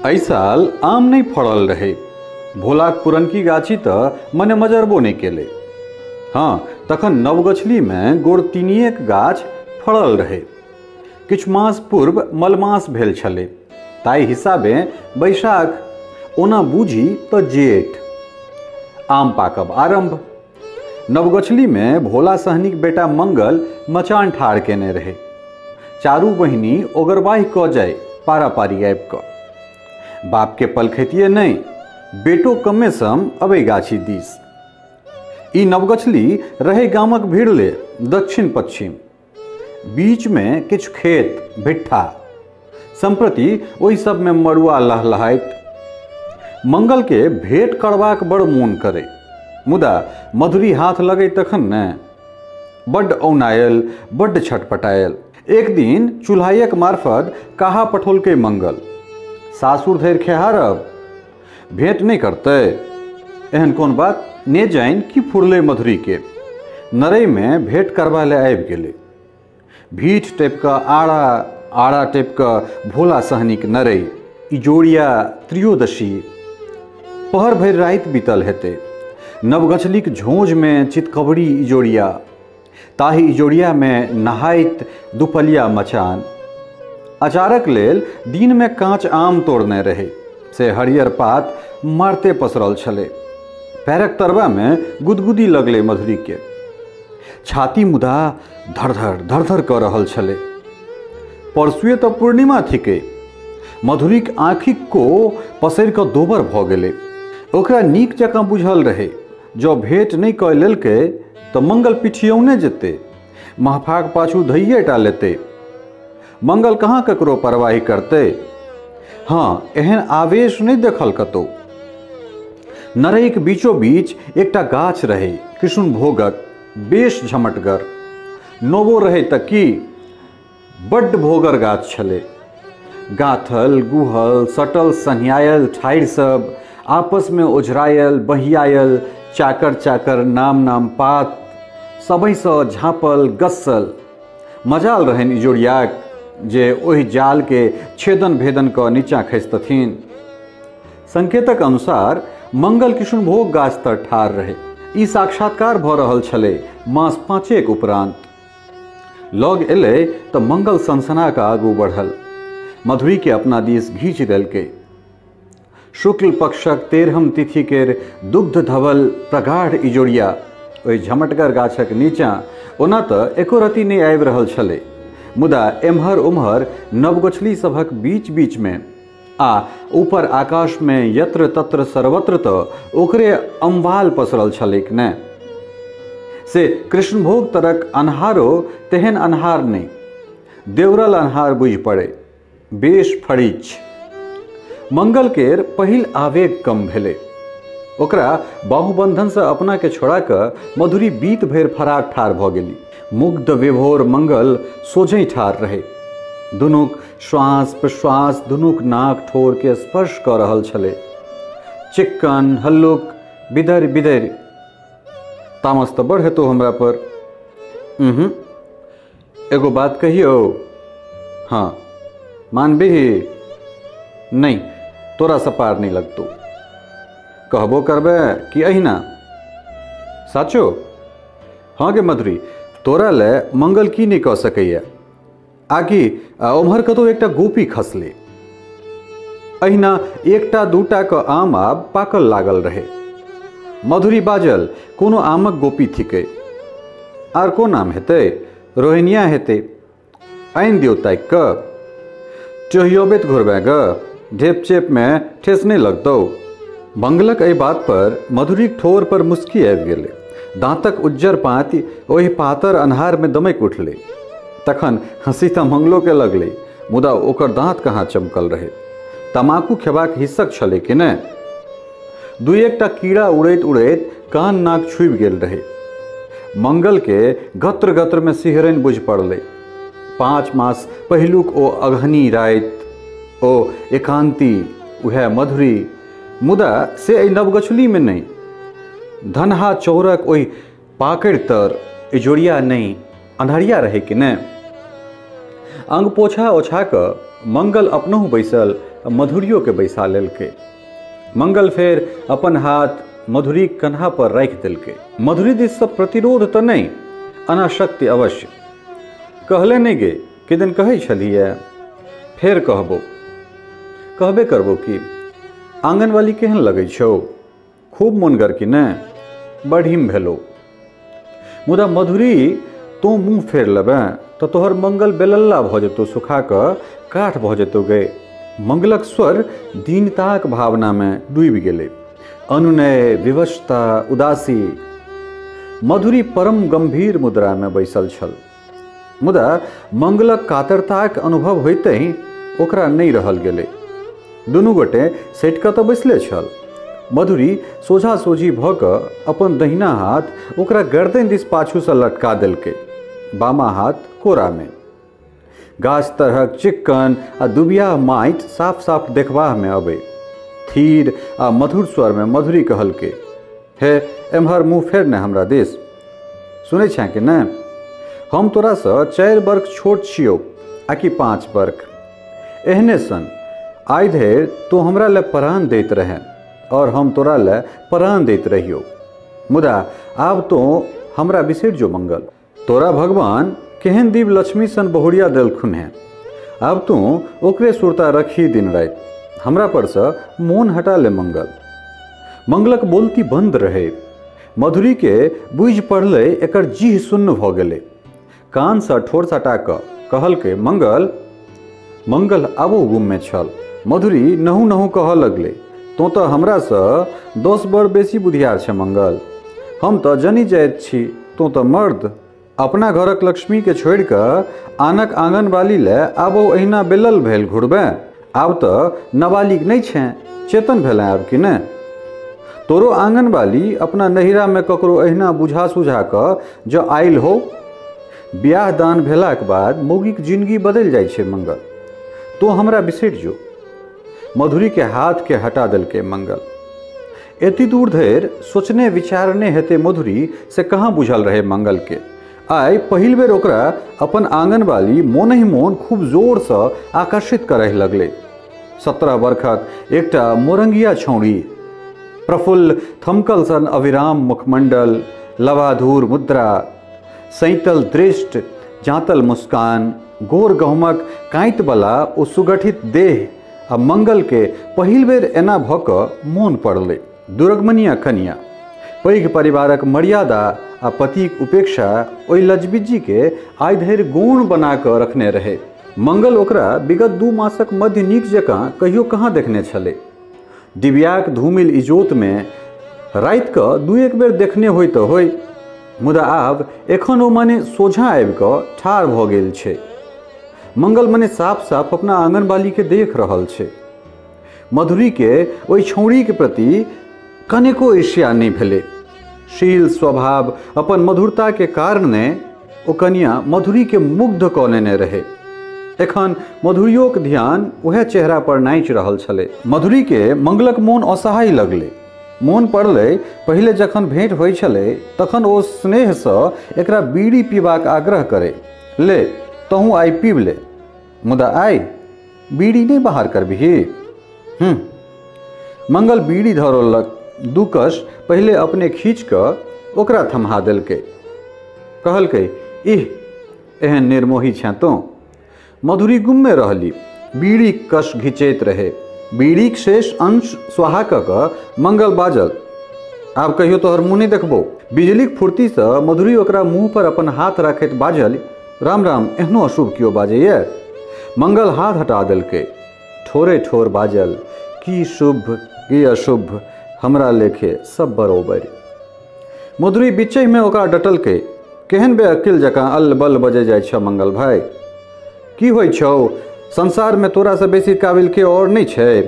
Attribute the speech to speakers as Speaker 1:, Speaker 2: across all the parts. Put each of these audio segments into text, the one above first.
Speaker 1: एहि साल आम नहि फड़ल रहै। भोलाक पुरनकी गाछी तऽ मने मजरबो नहि केलै। हँ, तखन नवगछलीमे गोड़तीनिएक गाछ फड़ल रहै। किछु मास पूर्व मलमास भेल छलै, ताहि हिसाबे बैशाख, ओना बूझी तऽ जेठ। आम पाकब आरम्भ। नवगछलीमे भोला सहनीक बेटा मंगल मचान ठाढ़ केने रहै। चारू बहिनी ओगरवाहि कऽ जाय पारापारी आबि कऽ। बापके पलखतिए नहि, बेटो कमे सम अबै गाछी दिस। ई नवगछली रहै गामक भीड़ले दक्षिण पश्चिम, बीचमे किछु खेत भिट्ठा। सम्प्रति ओहि सबमे मड़ुआ लहलहाइत। मंगलके भेंट करबाक बड़ मोन करै, मुदा मधुरी हाथ लगै तखन ने। बड्ड औनायल, बड्ड छटपटायल। एक दिन चुल्हाइक मार्फत कहा पठौलकै मंगल, सासुर धरि खेहारब, भेंट नहि करतै? एहन कोन बात? ने जानि की फुरलै मधुरीके, नरैमे भेंट करबा लए आबि गेलै। भीठ टपि कऽ आड़ा, आड़ा टपि कऽ भोला सहनीक नरै। इजोरिया त्रयोदशी, पहर भरि राति बीतल हेतै। नवगछलीक झोँझमे चितकबरी इजोरिया, ताहि इजोरियामे नहाइत दुपलिया मचान। अचारक लेल दिनमे काँच आम तोड़ने रहै, से हरियर पात मारते पसरल छलै। पैरक तरबामे गुदगुदी लगलै मधुरीके। छाती मुदा धड़धड़ धड़धड़ कऽ रहल छलै। परसुए तऽ पूर्णिमा थिकै। मधुरीक आँखिक को पसरि कऽ दोबर भऽ गेलै। ओकरा नीक जकाँ बुझल रहै, जँ भेंट नहि कऽ लेलकै तऽ मंगल पिठियौने जेतै, महफाक पाछू धैये टा लेतै। मंगल कहाँ ककरो परवाही करतै? हँ, एहन आवेश नहि देखल कतौ। नरैक बीचो बीच एकटा गाछ रहै, कृष्णभोगक, बेश झमटगर। नवो रहै तऽ की, बड्ड भोगर गाछ छलै। गाथल गुहल सटल सन्हियायल ठाढ़ि सब आपसमे ओझरायल बहियायल, चाकर चाकर नाम नाम पात सबैसँ झाँपल गस्सल। मजाल रहनि इजोरियाक जे ओहि जालके छेदन भेदन कऽ नीचाँ खसितथिन। संकेतक अनुसार मंगल किशुनभोग गाछ तर ठाढ़ रहै। ई साक्षात्कार भऽ रहल छलै मास पाँचेक उपरान्त। लग एलै तऽ मंगल सनसना कऽ आगू बढ़ल। मधुरीके अपना दिस घीचि देलकै। शुक्ल पक्षक 13म तिथि केर दुग्ध धवल प्रगाढ़ इजोरिया ओहि झमटगर गाछक नीचाँ ओना तऽ एको रति नहि आबि रहल छलै, मुदा एम्हर ओम्हर नवगछली सभक बीच बीचमे आ ऊपर आकाशमे यत्र तत्र सर्वत्र तऽ ओकरे अम्बाल पसरल छलैक ने। से कृष्णभोग तरक अन्हारो तेहन अन्हार नहि, देवरल अन्हार बुझि पड़ै, बेश फरीछ। मंगल केर पहिल आवेग कम भेलै। ओकरा बाहुबंधनसँ अपनाके छोड़ा कऽ मधुरी बीत भरि फराक ठाढ़ भऽ गेली। मुग्ध विभोर मंगल सोझे ठाढ़ रहै। दुनूक श्वास प्रश्वास दुनूक नाक ठोरके स्पर्श कऽ रहल छलै। चिक्कन हल्लुक बिदरि बिदरि। तामस तऽ बड़ हेतौ हमरा पर। एगो बात कहियौ? हाँ। मानबिही? नहि, तोरासँ पार नहि लगतौ। कहबो करबै कि अहिना? साचो? हाँ गे मधुरी, तोरा लए मंगल की नहि कऽ सकैए। आकि ओम्हर कतौ एकटा गोपी खसलै। अहिना एकटा दूटा कऽ आम आब पाकल लागल रहै। मधुरी बाजल, कोनो आमक गोपी थिकै। आर कोन आम हेतै? रोहिणिया हेतै। आनि दियौ ताकि कऽ। चोहियोबैत घुरबै गऽ, ढेप चेपमे ठेस नहि लगतौ। मंगलक एहि बात पर मधुरीक ठोर पर मुस्की आबि गेलै। दाँतक उज्जर पाँति ओहि पातर अन्हारमे दमकि उठलै। तखन हँसी तऽ मंगलोके लगलै, मुदा ओकर दाँत कहाँ चमकल रहै। तमाकू खेबाक हिस्सक छलै कि नहि? दू एकटा कीड़ा उड़ैत उड़ैत कान नाक छुबि गेल रहै। मंगलके गत्र गत्रमे सिहरनि बुझि पड़लै। 5 मास पहिलुक ओ अगहनी राति, ओ एकान्ती, उएह मधुरी, मुदा से एहि नवगछुलीमे नहि। धनहा चौरक ओहि पाकड़ि तर इजोरिया नहि, अन्हरिया रहै कि नहि? अंगपोछा ओछा कऽ मंगल अपनहु बैसल, मधुरियोके बैसा लेलकै। मंगल फेर अपन हाथ मधुरीक कन्हा पर राखि देलकै। मधुरी दिससँ प्रतिरोध तऽ नहि, अनाशक्ति अवश्य। कहले नहि गे, किदन कहै छलियै? फेर कहबो, कहबे करबो की। आंगनवाली केहन लगै छौ? खूब मोनगर कि ने? बढ़िम भेलो। मुदा मधुरी तोँ मुँह फेर लेबे तऽ तोहर मंगल बेलल्ला भऽ जेतौ, सुखा कऽ काठ भऽ जेतौ गे। मंगलक स्वर दीनताक भावनामे डूबि गेलै। अनुनय, विवशता, उदासी। मधुरी परम गंभीर मुद्रामे बैसल छल, मुदा मंगलक कातरताक अनुभव होइतहि ओकरा नहि रहल गेलै। दुनू गोटे सटि कऽ तऽ बैसले छल। मधुरी सोझा सोझी भऽ कऽ अपन दहिना हाथ ओकरा गर्दन दिस पाछूसँ लटका देलकै, बामा हाथ कोरामे। गाछ तरहक चिक्कन आ दुबिया माटि साफ साफ देखबामे अबै। थीर आ मधुर स्वरमे मधुरी कहलकै, हे एम्हर मुँह फेर ने हमरा दिस, सुनै छेँ कि नहि? हम तोरासँ 4 बर्ख छोट छियौ आकि 5 बर्ख। एहने सन आइ धरि तोँ हमरा लए प्राण दैत रहें और हम तोरा लए प्राण दैत रहियौ, मुदा आब तोँ हमरा बिसरि जो मंगल। तोरा भगवान केहन दीप लक्ष्मी सन बहुरिया देलखुन हेँ, आब तोँ ओकरे सुरता रखी दिन राति, हमरा परसँ मोन हटा ले मंगल। मंगलक बोलती बंद रहे। मधुरी के बुझि पड़लै एकर जीह सुन्न भऽ गेलै। कानसँ ठोर सटा कऽ कहलकै, मंगल। मंगल आबो गुममे छल। मधुरी नहु नहु कहऽ लगलै, तोँ तऽ हमरासँ 10 बर बेसी बुधियार छै मंगल। हम तऽ जनी जाइत छी, तोँ तऽ मर्द। अपना घरक लक्ष्मीके छोड़ि कऽ आनक आंगनबाली लए आबो एहिना बेलल भेल घुरबे। आब तऽ नाबालिग नहि छेँ, चेतन भेलेँ आब कि नहि? तोरो आंगनबाली अपना नहिरामे ककरो एहिना बुझा सुझा कऽ जँ आयल हो। ब्याह दान भेलाक बाद मौगीक जिनगी बदलि जाइ छै मंगल, तोँ हमरा बिसरि जो। मधुरीके हाथके हटा देलकै मंगल। एती दूर धरि सोचने विचारने हेतै मधुरी से कहाँ बुझल रहै मंगलके। आइ पहिल बेर ओकरा अपन आंगनबाली मोनहि मोन खूब जोरसँ आकर्षित करय लगलै। 17 बरखक एकटा मोरंगिया छौड़ी, प्रफुल्ल थमकल सन अविराम मुखमंडल, लवाधूर मुद्रा, सैतल दृष्ट, जाँतल मुस्कान, गोर गहुमक काँटिवला ओ सुगठित देह आ मंगलके पहिल बेर एना भऽ कऽ मोन पड़लै। दुरगमनिया कनिया, पैघ परिवारक मर्यादा आ पतिक उपेक्षा ओहि लजबिज्जीके आइ धरि गौण बना कऽ रखने रहै। मंगल ओकरा विगत 2 मासक मध्य नीक जकाँ कहियो कहाँ देखने छलै। डिबियाक धूमिल इजोतमे राति कऽ 2-1 बेर देखने होइ तऽ होइ, मुदा आब एखन ओ मने सोझाँ आबि कऽ ठाढ़ भऽ गेल छै। मंगल मने साफ साफ अपना आंगनबालीके देख रहल छै। मधुरीके ओहि छौड़ीके प्रति कनेको ईर्ष्या नहि भेलै। शील स्वभाव अपन मधुरताके कारणे ओ कनिया मधुरीके मुग्ध कऽ लेने रहै। एखन मधुरियोक ध्यान उएह चेहरा पर नाचि रहल छलै। मधुरीके मंगलक मोन असहाय लगलै। मोन पड़लै पहिले जखन भेंट होइ छलै तखन ओ स्नेहसँ एकरा बीड़ी पीबाक आग्रह करै, ले तहूँ आइ पीब ले, मुदा आइ बीड़ी नहि बाहर करबिही। मंगल बीड़ी धरौलक, 2 कश पहिले अपने खींच कऽ ओकरा थम्हा देलकै। कहलकै, इह एहन निर्मोही छेँ तोँ। मधुरी गुम्मे रहली, बीड़ी कश घिचैत रहे। बीड़ीक शेष अंश स्वाहा कऽ कऽ मंगल बाजल, आब कहियो तोहर मुँह नहि देखबौ। बिजलीक फुर्तीसँ मधुरी ओकरा मुँह पर अपन हाथ राखैत बाजल, राम राम, एहनो अशुभ केओ बाजैए? मंगल हाथ हटा देलकै। ठोरे ठोर बाजल, की शुभ की अशुभ, हमरा लेखे सब बरोबरि। मधुरी बीचहिमे ओकरा डटलकै, केहन बेअक्किल जकाँ अल्ल बल्ल बजै जाइ छह मंगल भाइ? की होइ छौ? संसारमे तोरासँ बेसी काबिल के और नहि छै?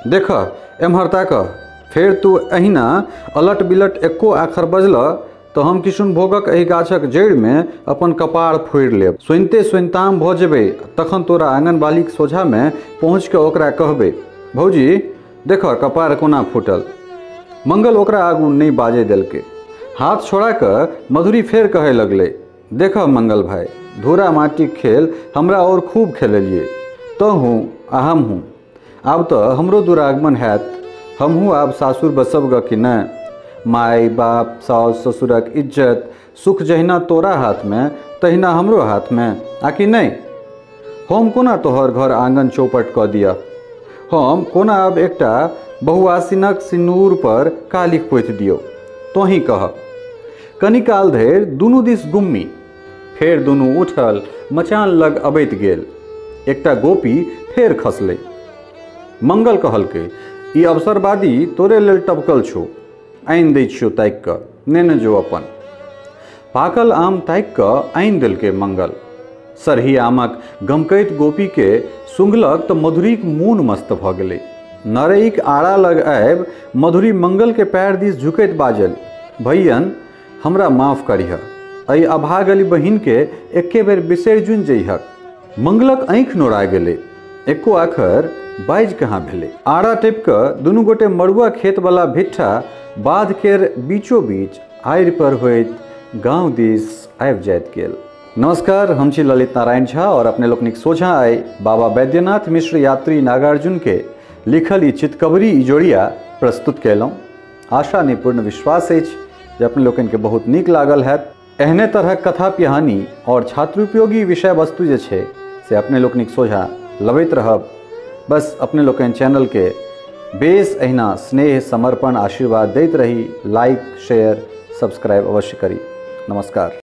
Speaker 1: देख एम्हर ताकह, फेर तू एहिना अलट बिलट एक्को आखर बजलह तऽ हम किशुनभोगक एहि गाछक जड़िमे अपन कपार फोड़ि लेब। सुनिते सुनिताम भऽ जेबै, तखन तोरा आंगनबालीक सोझामे पहुँच कऽ ओकरा कहबै, भौजी देखह कपार कोना फूटल। मंगल ओकरा आगू नहि बाजै देलकै। हाथ छोड़ा कऽ मधुरी फेर कहै लगलै, देखह मंगल भाइ, धूरा माटिक खेल हमरा और खूब खेललियै, तोहूँ आ हमहूँ। आब तऽ हमरो दुरागमन हैत, हमहूँ आब सासुर बसब ग कि नहि? माय बाप साउस ससुरक इज्जत सुख जहिना तोरा हाथमे तहिना हमरो हाथमे, आ कि नहि? हम कोना तोहर घर आँगन चौपट कऽ दिअ? हम कोना आब एकटा बहुआसिनक सिनूर पर कालिख पोति दियौ? तोही कह। कनी काल धरि दुनू दिस गुम्मी, फेर दुनू उठल मचान लग अबैत गेल। एकटा गोपी फेर खसलै। मंगल कहलकै, ई अवसरवादी तोरे लेल टपकल छौ, आनि दै छियौ ताकि कऽ, नेने जो अपन। पाकल आम ताकि कऽ आनि देलकै मंगल। सरही आमक गमकैत गोपीके सुँघलक तऽ मधुरीक मोन मस्त भऽ गेलै। नरैक आड़ा लग आबि मधुरी मंगलके पैर दिस झुकैत बाजल, भैयन हमरा माफ करिह, एहि अभागलि बहिनके एके बेर बिसरि जुनि जइहक। मंगलक आँखि नोरा गेलै, एको आखर बाजि कहाँ भेलै। आड़ा टिप कऽ दुनू गोटे मड़ुआ खेतवला भिट्ठा बाध केर बीचो बीच आड़ि पर होइत गाँव दिस आबि जाइत गेल। नमस्कार, हम छी ललित नारायण झा और अपने लोकनिक सोझाँ आइ बाबा बैद्यनाथ मिश्र यात्री नागार्जुन के लिखल ई चितकबरी इजोरिया प्रस्तुत कयलहुँ। आशा नहि पूर्ण विश्वास अछि जे अपने लोकनिके बहुत नीक लागल हैत। एहने तरहक कथा पिहानी और छात्रोपयोगी विषय वस्तु जे छै से अपने लोकनिक सोझाँ लबैत रहब। बस अपने लोकनि चैनलके बेस अहिना स्नेह समर्पण आशीर्वाद दैत रही। लाइक शेयर सब्सक्राइब अवश्य करी। नमस्कार।